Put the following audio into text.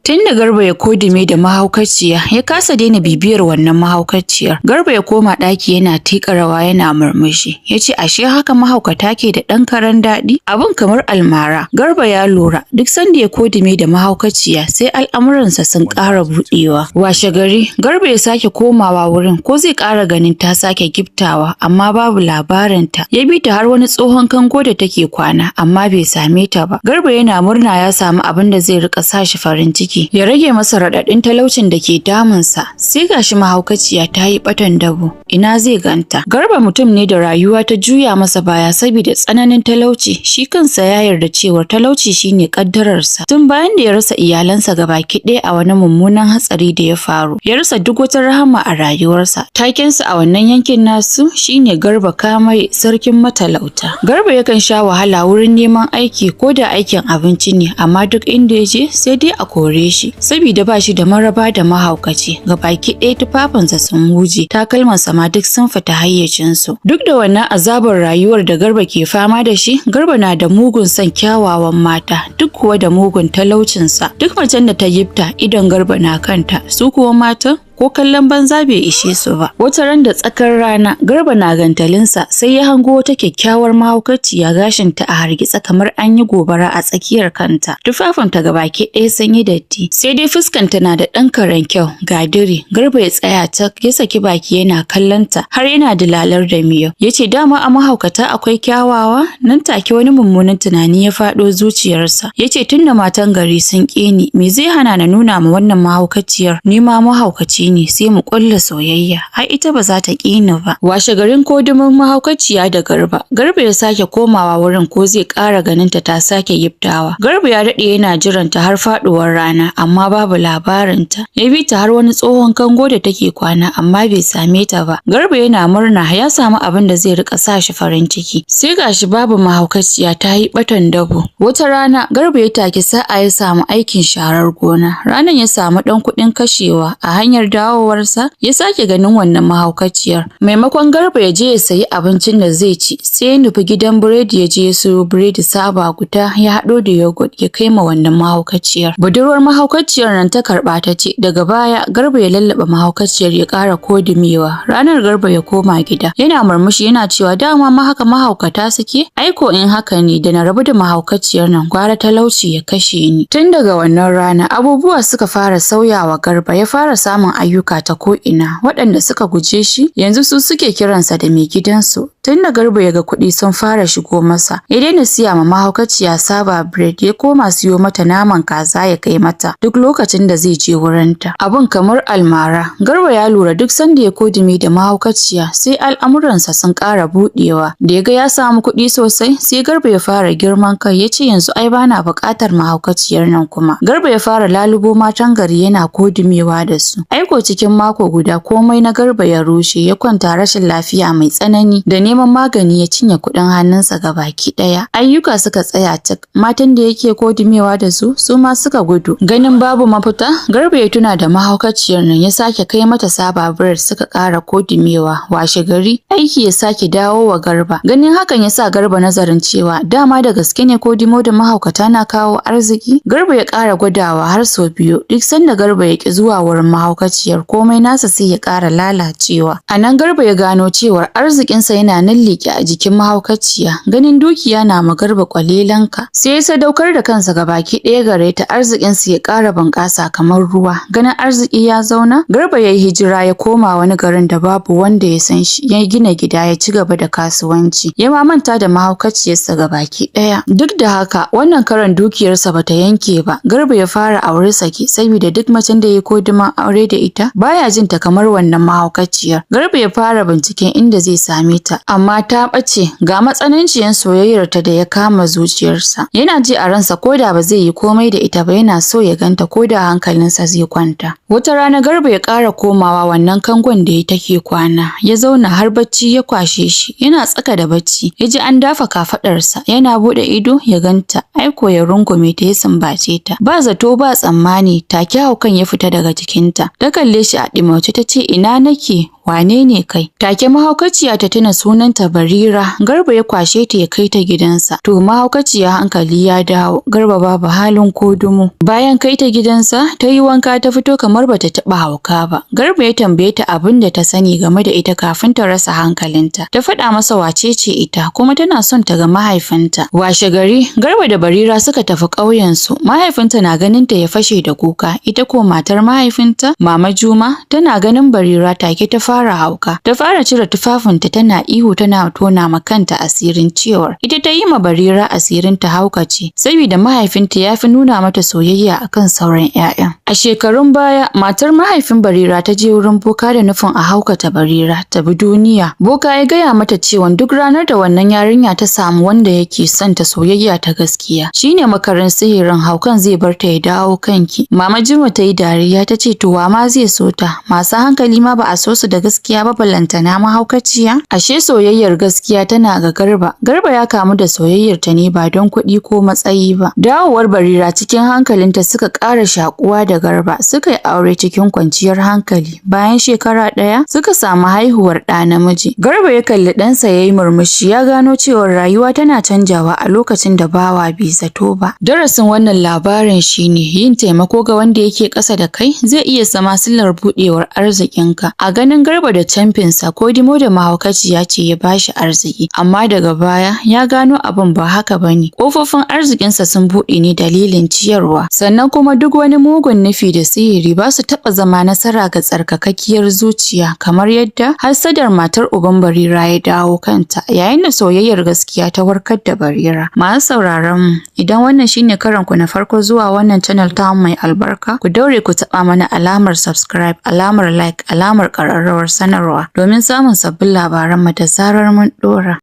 Tun da Garba ya kodime da mahaukaciya, ya kasa daina bibiyar wannan mahaukaciyar. Garba ya koma ɗaki yana tiƙa rawa yana murmushi. Ya ce ashe haka mahaukata ke da ɗan karen daɗi? Abin kamar almara. Garba ya lura duk sanda ya kodime da mahaukaciya, sai al'amuransa sun ƙara buɗewa. Washe gari, Garba ya sake komawa wurin ko zai ƙara ganin ta sake giftawa, amma babu labarinta. Ya bi ta har wani tsohon kango da take kwana, amma bai same ta ba. Garba yana murna ya samu abin da zai rika sa shi farin ciki, ya rage masa raɗaɗin talaucin da ke damunsa. Sai gashi mahaukaciya ta yi ɓatan dabo, ina zai ganta? Garba mutum ne da rayuwa ta juya masa baya saboda tsananin talauci. Shi kansa ya yarda cewar talauci shine kaddararsa. Tun bayan da ya rasa iyalansa gabaki ɗaya a wani mummunan hatsari da ya faru, ya rasa duk wata rahama a rayuwarsa. Takensa a wannan yankin nasu shine Garba Kamai, sarkin matalauta. Garba yakan sha wahala wurin neman aiki, ko da aikin abinci ne, amma duk inda ya je sai dai a kore shi saboda ba shi da maraba da mahaukaci. Gabaki ɗaya tufafinsa sun huje, takalmansa ma duk sun fita hayyacinsu. Duk da wannan azabar rayuwar da Garba ke fama da shi, Garba na da mugun son kyawawan mata, duk kuwa da mugun talaucinsa. Duk macen da ta gifta, idon Garba na kanta. Su kuwa matan, ko kallon banza bai ishe su ba. Wata ran da tsakar rana, Garba na gantalinsa, sai ya hango wata kyakkyawar mahaukaciya, gashinta a hargitse kamar an yi gobara a tsakiyar kanta. Tufafinta gabaki ɗaya sun yi datti. Sai dai fuskanta na da ɗan karen kyau, ga diri. Garba ya tsaya tak, ya saki baki yana kallonta har yana dilalar da miyau. Ya ce, "Dama a mahaukata akwai kyawawa?" Nan take wani mummunan tunani ya faɗo zuciyarsa. Ya ce, "Tunda matan gari sun ƙi ni, me zai hana na nuna ma wannan mahaukaciyar ni ma mahaukaci ne, sai mu ƙulla soyayya? Ai ita ba za ta ƙi ni ba." Washe garin kodumin mahaukaciya da Garba, Garba ya sake komawa wurin ko zai ƙara ganin ta ta sake giftawa. Garba ya daɗe yana jiran ta har faɗuwar rana, amma babu labarinta. Ya bi ta har wani tsohon kango da take kwana, amma bai same ta ba. Garba yana murna ya samu abin da zai rika sa shi farin ciki, sai gashi babu mahaukaciya, ta yi ɓatan dabo. Wata rana Garba ya taki sa'a, ya samu aikin sharar gona. Ranar ya samu ɗan kuɗin kashewa. A hanyar dawowarsa ya sake ganin wannan mahaukaciyar. Maimakon Garba ya je ya sayi abincin da zai ci, sai ya nufi gidan biredi, ya je ya siyo biredi saba guda, ya haɗo da yogurt, ya kai ma wannan mahaukaciyar. Budurwar mahaukaciyar nan ta karɓa ta ci. Daga baya Garba ya lallaba mahaukaciyar, ya ƙara kodimewa. Ranar Garba ya koma gida yana murmushi, yana cewa, "Dama ma haka mahaukata suke? Aiko in haka ne, da na rabu da mahaukaciyar nan gwara talauci ya kashe ni." Tun daga wannan rana abubuwa suka fara sauyawa Garba. Ya fara samun ayyuka ta ko'ina. Waɗanda suka guje shi yanzu su suke kiransa da mai gidansu. Tun da Garba ya ga kuɗi sun fara shigo masa, ya daina siya ma mahaukaciya saba bread, ya koma siyo mata naman kaza ya kai mata duk lokacin da zai je wurinta. Abun kamar almara. Garba ya lura duk sanda ya kodime da mahaukaciya, sai al'amuransa sun ƙara buɗewa. Da ya ga ya samu kuɗi sosai, sai Garba ya fara girman kai. Ya ce, "Yanzu ai bana buƙatar mahaukaciyar nan kuma." Garba ya fara lalubo matan gari yana kodimewa da su. Aiko cikin mako guda komai na Garba ya rushe. Ya kwanta rashin lafiya mai tsanani da neman magani ya cinye kuɗin hannunsa gabaki ɗaya. Ayyuka suka tsaya cak, matan da yake kodimewa da su, su ma suka gudu. Ganin babu mafita, Garba ya tuna da mahaukaciyar nan, ya sake kai mata saba bread, suka ƙara kodimewa. Washe gari aiki ya sake dawo wa Garba. Ganin hakan ya sa Garba nazarin cewa dama da gaske ne kodimo da mahaukata na kawo arziki. Garba ya ƙara gwadawa har sau biyu. Duk sanda Garba ya ƙi zuwa wurin mahaukaciyar, komai nasa sai ya ƙara lalacewa. A nan Garba ya gano cewar arzikinsa yana nan liƙe a jikin mahaukaciya. Ganin dukiya na ma Garba kwalelanka, sai ya sadaukar da kansa gabaki ɗaya gare ta, arzikinsa ya ƙara bunƙasa kamar ruwa. Ganin arziki ya zauna, Garba ya yi hijira, ya koma wani garin da babu wanda ya san shi, ya gina gida, ya ci gaba da kasuwanci. Ya ma manta da mahaukaciyarsa gabaki ɗaya. Duk da haka, wannan karon dukiyarsa bata yanke ba. Garba ya fara aure sake, saboda duk macen da ya kodiman aure da ita, baya jin ta kamar wannan mahaukaciyar. Garba ya fara binciken inda zai same ta, amma ta ɓace. Ga matsananciyar soyayyarta da ya kama zuciyarsa. Yana ji a ransa koda ba zai yi komai da ita ba, yana so ya ganta, koda hankalinsa zai kwanta. Wata rana Garba ya ƙara komawa wannan kangon da ya take kwana. Ya zauna har bacci ya kwashe shi. Yana tsaka da bacci, ya ji an dafa kafaɗarsa. Yana buɗe ido ya ganta, aiko ya rungume ta, ya sumbace ta. Ba zato ba tsammani, take haukan ya fita daga jikinta. Ta kalle shi a ɗimauce, ta ce, "Ina nake?" Wane ne kai?" Take mahaukaciya ta tuna sunanta Barira. Garba ya kwashe ta ya kai ta gidansa. To, mahaukaciya hankali ya dawo, Garba babu halin kodumo. Bayan kai ta gidansa, ta yi wanka ta fito kamar bata taɓa hauka ba. Garba ya tambaye ta abin da ta sani game da ita kafin ta rasa hankalinta. Ta faɗa masa wace ce ita, kuma tana son ta ga mahaifinta. Washe gari, Garba da Barira suka tafi ƙauyensu. Mahaifinta na ganin ta ya fashe da kuka. Ita ko matar mahaifinta, Mama Juma, tana ganin Barira take ta fara hauka. Ta fara cire tufafinta tana ihu tana tona ma kanta asirin cewar ita ta yi ma Barira asirin ta haukace, saboda mahaifinta ya fi nuna mata soyayya akan sauran 'ya'yan. A shekarun baya, matar mahaifin Barira ta je wurin boka da nufin a haukata Barira ta bi duniya. Boka ya gaya mata cewa duk ranar da wannan yarinya ta samu wanda yake son ta soyayya ta gaskiya, shine makarin sihirin haukan zai bar ta ya dawo kanki. Mama Juma ta yi dariya ta ce, "To, wa ma zai so ta? Masu hankali ma ba a so su da gaskiya ba, balantana mahaukaciya." Ashe soyayyar gaskiya tana ga Garba. Garba ya kamu da soyayyar ta ne ba don kuɗi ko matsayi ba. Dawowar Barira cikin hankalinta, suka ƙara shakuwa da Garba, suka yi aure cikin kwanciyar hankali. Bayan shekara ɗaya, suka samu haihuwar ɗa namiji. Garba ya kalli ɗansa ya yi murmushi, ya gano cewa rayuwa tana canjawa a lokacin da bawa bai zato ba. Darasin wannan labarin shine yin taimako ga wanda yake ƙasa da kai zai iya zama silar buɗewar arzikinka. A ganin Garba da camfinsa, ko dimo da mahaukaciya ce ya bashi arziki, amma daga baya ya gano abin ba haka bane. Ƙofofin arzikinsa sun buɗe ne dalilin ciyarwa. Sannan kuma duk wani mugun nufi da sihiri ba su taɓa zama nasara ga tsarkakakkiyar zuciya, kamar yadda hassadar matar uban Barira ya dawo kanta yayin da soyayyar gaskiya ta warkar da Barira. Masu sauraron mu, idan wannan shine karon ku na farko zuwa wannan channel ta mai albarka, ku daure ku taɓa mana alamar subscribe, alamar like, alamar ƙararrawar sanarwa domin samun sabbin labaran mu da zarar mun ɗora.